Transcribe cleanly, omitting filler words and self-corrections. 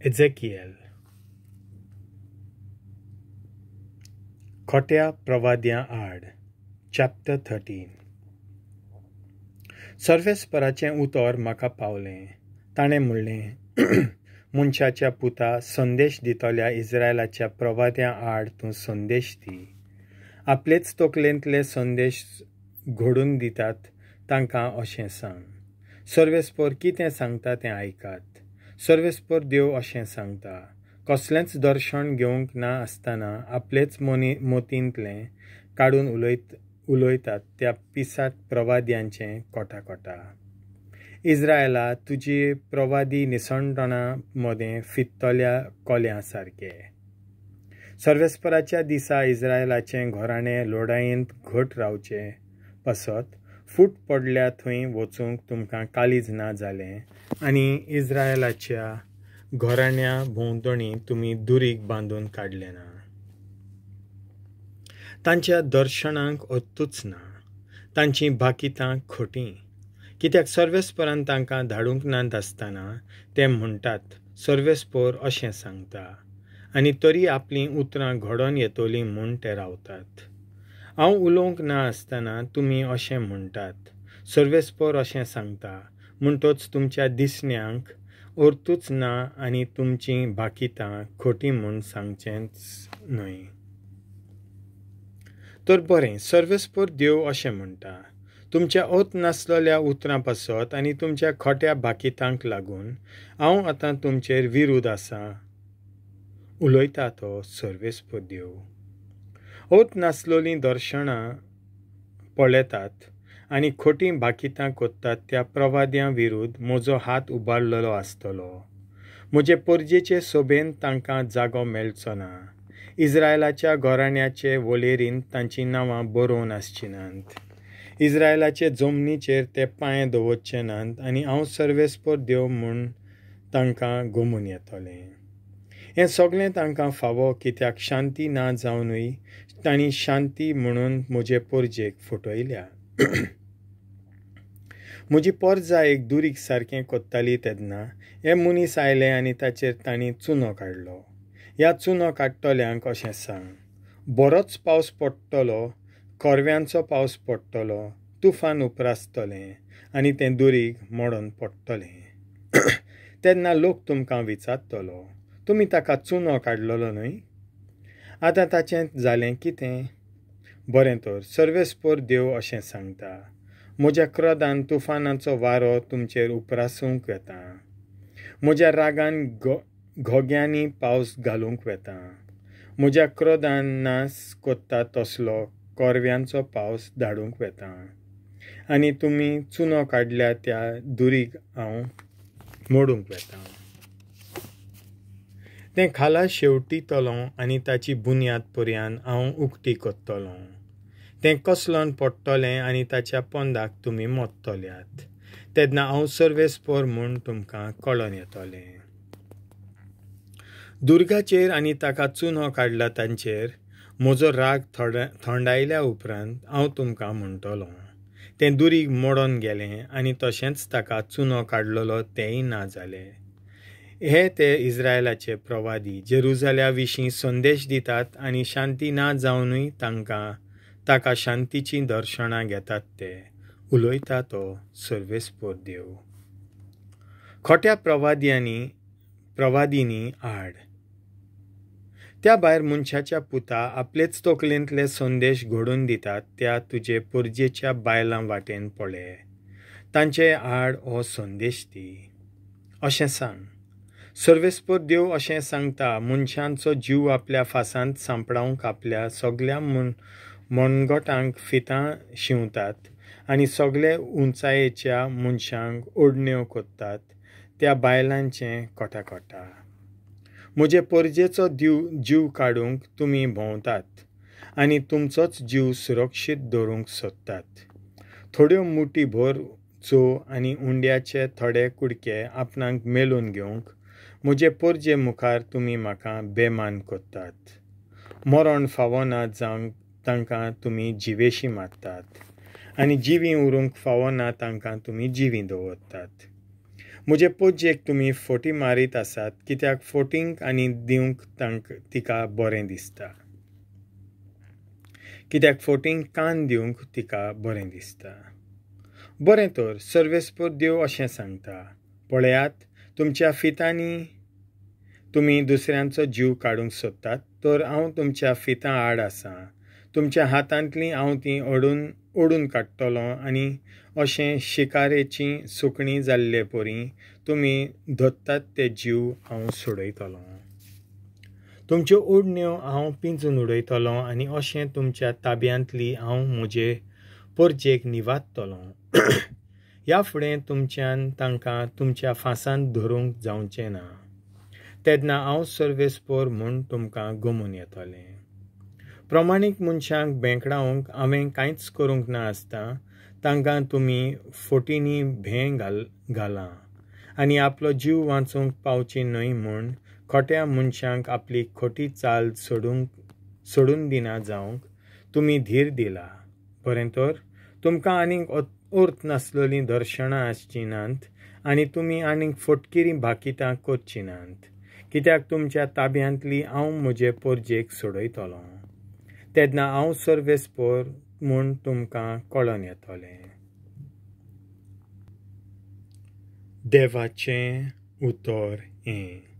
एझेकिएल. खोट्या प्रवाद्यां आड, चॅप्टर 13. सर्वेस्पराचें उतर म्हाका पावलें. ताणें म्हणलें, मनशाच्या पुता, संदेश दितल्या इस्रायलाच्या प्रवाद्यां आड तूं संदेश दी. आपलेच तकलेंतले संदेश घडून दितात तांकां अशें सांग, सर्वेस्पर कितें सांगता तें आयकात. सर्वेस्पर देव अशें सांगता, कसलेंच दर्शन घेवंक ना आसतना आपलेच मोतींतलें काडून उलयतात त्या पिसाट प्रवाद्यांचें कोटाकोटा. इस्रायला, तुजी प्रवादी निसणटणा मदें फित्तल्या कोल्यां सारके. सर्वेस्पराच्या दिसा इस्रायलाचें घराणें लोडायेंत घट रावचें पासत फूट पडल्या थंय वचूंक तुमकां काळीज ना जालें आनी इस्रायलाच्या घराण्या भोंवतणी तुमी दुरीग बांदून काडलें ना. तांच्या दर्शनांक अर्थूच ना, तांचीं भाकितां खोटीं. कित्याक सर्वेस्परान तांकां धाडूंक नात आसतना ते म्हणटात, सर्वेस्पर अशें सांगता, आनी तरी आपलीं उतरां घडोवन येतलीं म्हूण ते रावतात. हांव उलोवंक ना आसतना तुमी अशें म्हणटात, सर्वेस्पर अशें सांगता, म्हणटच तुमच्या दिसण्यांक अर्थूच ना आनी तुमचीं भाकितां खोटीं म्हूण सांगचेंच न्हय. तर बरें, सर्वेस्पर देव अशें म्हणटा, तुमच्या अर्थ नासलेल्या उतरां पासत आनी तुमच्या खोट्या भाकितांक लागून हांव आतां तुमचेर विरूद्ध आसा, उलयता तो सर्वेस्पर देव. अर्थ नासलेलीं दर्शनां पळयतात आनी खोटीं भाकितां करतात त्या प्रवाद्यां विरूद्ध म्हजो हात उबारलेलो आसतलो. म्हजे परजेचे सोबेन तांकां जागो मेळचो ना. इस्रायलाच्या घराण्याचे वळेरींत तांचीं नांवां बरोवन आसचीं नात. इस्रायलाचे जमनीचेर ते पांय दवरचे नात आनी हांव सर्वेस्पर देव म्हूण तांकां गमून येतलें. हें सगळें तांकां फावो, कित्याक शांती ना जावनूय तांणी शांती म्हणून म्हजे परजेक फटयल्या. म्हजी परजा एक दुरीग सारकें कोत्ताली तेन्ना हे मनीस आयले आनी ताचेर तांणी चुनो काडलो. ह्या चुनो काडटल्यांक अशें सांग, बरोच पावस पडटलो, korव्यांचो पावस पडटलो, तुफान उप्रासतलें आनी तें दुरीग मोडून पडटलें. तेन्ना लोक तुमकां विचारतलो, तुमी ताका चुनो काडलेलो न्हय? आतां ताचें जालें कितें? बरें तर, सर्वेस्पर देव अशें सांगता, म्हज्या क्रोधान तुफानाचो वारो तुमचेर उप्रासूंक वेता, म्हज्या रागान घोग्यांनी पावस घालूंक वेता, म्हज्या क्रोधान नास कोत्ता तसलो korव्यांचो पावस धाडूंक वेता आनी तुमी चुनो काडल्या त्या दुरीग हांव मोडूंक वेता. तें खाला शेवटितलो आनी ताची बुन्याद पर्यान हांव उक्ती करतलो. तें कसलोन पडटलें आनी ताच्या पोंदाक तुमी मोडटल्यात. तेन्ना हांव सर्वेस्पर म्हूण तुमकां कळोन येतलें. दुर्गाचेर आनी ताका चुनो काडला तांचेर म्हजो राग थंडायल्या उपरांत हांव तुमकां म्हणटलो, तें दुरीग मोडोन गेलें आनी तशेंच ताका चुनो काडलेलो तेंय ना जालें. हे ते इस्रायलाचे प्रवादी जेरुजाल्या विशीं संदेश दितात आनी शांती ना जावनूय तांकां ताका शांतीचीं दर्शनां घेतात ते, उलयता तो सर्वेस्पर देव. खोट्या प्रवादींनी आड. त्या भायर मनशाच्या पुता, आपलेच तकलेंतले संदेश घडोवन दितात त्या तुजे परजेच्या बायलां वाटेन पळय, तांचे आड हो संदेश दी. अशें सांग, सर्वेस्पर देव अशें सांगता, मनशांचो जीव आपल्या फासांत सांपडावंक आपल्या सगल्या मनगटांक फितां शिंवतात आनी सगळे उंचायेच्या मनशांक ओडण्यो करतात त्या बायलांचें कोटाकोटा. म्हजे परजेचो जीव काडूंक तुमी भोंवतात आनी तुमचोच जीव सुरक्षीत दवरूंक सोदतात. थोड्यो मुठी भर चो आनी उंड्याचे थोडे कुडके आपणाक मेळून घेवंक म्हजे परजे मुखार तुमी म्हाका बेमान करतात. मरण फावना जावंक तांकां तुमी जिवेशी मारतात आनी जिवीं उरूंक फावना तांकां तुमी जिवीं दवरतात. म्हजे पोजयेक तुमी फोटी मारीत आसात, कित्याक फोटींक आनी दिवंक तांकां तिका बरें दिसता, कित्याक फोटींक कान दिवंक तिका बरें दिसता. बरें तर सर्वेस्पर देव अशें सांगता, पळयात, तुमच्या फितांनी तुमी दुसऱ्यांचो जीव काडूंक सोदतात, तर हांव तुमच्या फितां आड आसां. तुमच्या हातांतलीं हांव तीं ओडून काडटलों आनी अशें शिकारेचीं सुकणीं जाल्ले परी तुमी धरतात ते जीव हांव सोडयतलों. तुमच्यो ओडण्यो हांव पिंजून उडयतलों आनी अशें तुमच्या ताब्यांतली हांव म्हजे परजेक निवादतलों. ह्या फुडें तुमच्यान तांकां तुमच्या फांसांत धरूंक जावचें ना. तेन्ना हांव सर्वेस्पर म्हूण तुमकां गमून येतलें. प्रमाणीक मनशांक बेंकडावंक हांवें कांयच करूंक ना आसता तांकां तुमी फोटींनी भें घालां आनी आपलो जीव वाचूंक पावची न्हय म्हूण खोट्या मनशांक आपली खोटी चाल सोडून दिना जावंक तुमी धीर दिला. बरें तर तुमकां आनीक अर्थ नासलेलीं दर्शनां आसचीं नात आनी तुमी आनीक फटकिरीं भाकितां करचीं नात, कित्याक तुमच्या ताब्यांतली हांव म्हजे परजेक सोडयतलों. तेन्ना हांव सर्वेस्पर म्हूण तुमकां कळोन येतलें. देवाचें उतर हें.